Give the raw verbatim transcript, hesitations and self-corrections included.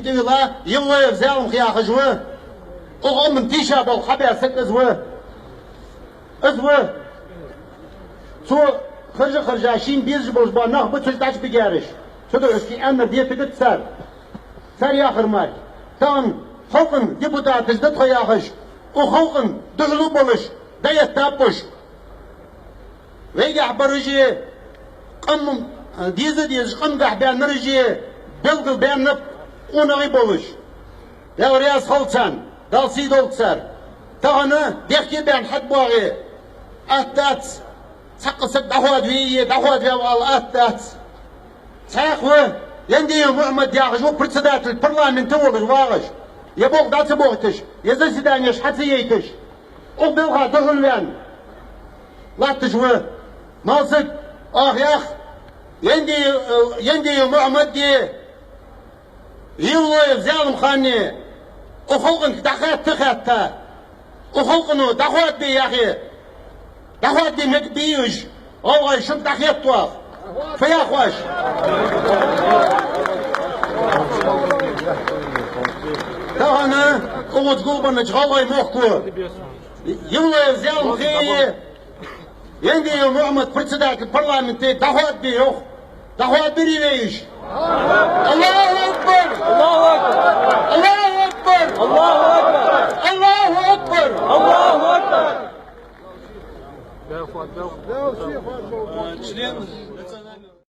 тӀавилла, Евлоев Зелимха яхаш ва. Укх къаман тийша болх хьабаь саг из ва. Из ва. Цо харжа-харжа шийна безаш болаш бола нах ба цу чу дӀачубигераш. Цудухьа шоашка аьннар деттаргдац цар. Цар яхар мара. Тахан халкъа депутаташ да тхо яхаш, укх халкъа духьала болаш, дӀаэттаб уж. Вайгахьа бараш а, къам, деза-дезаш къамагахьа баьннараш а, белгалбаьннаб къонахий болаш. Даьла раьза хилва царна, Дала сий долда цар. Тахан дехке баьнна хьатӀабоагӀе атта дац, цхьаккха саг дӀахоадаве, дӀахоадаваьв ала атта дац. Цхьаькха ва, Яндиев Мухьмад яхаш ва председатель парламента волаш вагӀаш. Е болх дӀа ца бохийташ, е заседанеш хьа ца яйташ. Укх белха духьалваьнна латташ ва. Малсаг, оаха йоах, Яндиев, э, Яндиев Мухьмад а, Евлоев Зелимха а укх халкъа дӀахаьтта-хаьтта, укх халкъо дӀахоадабе яхе, дӀахоадабе мегаргбий уж? ГӀалгӀай, шуга дӀахетт оаха. Фу йоах оаш? Тахан укхаза гулбеннача гӀалгӀай мехко Евлоев Зелимха а, Яндиев Мухьмад председатель парламента дӀахоадабе йоах. ДӀахоадаберий вай уж? Аллаху акбар! Аллаху акбар! Аллаху акбар! Аллаху акбар! Аллаху акбар! Аллаху акбар! Э, член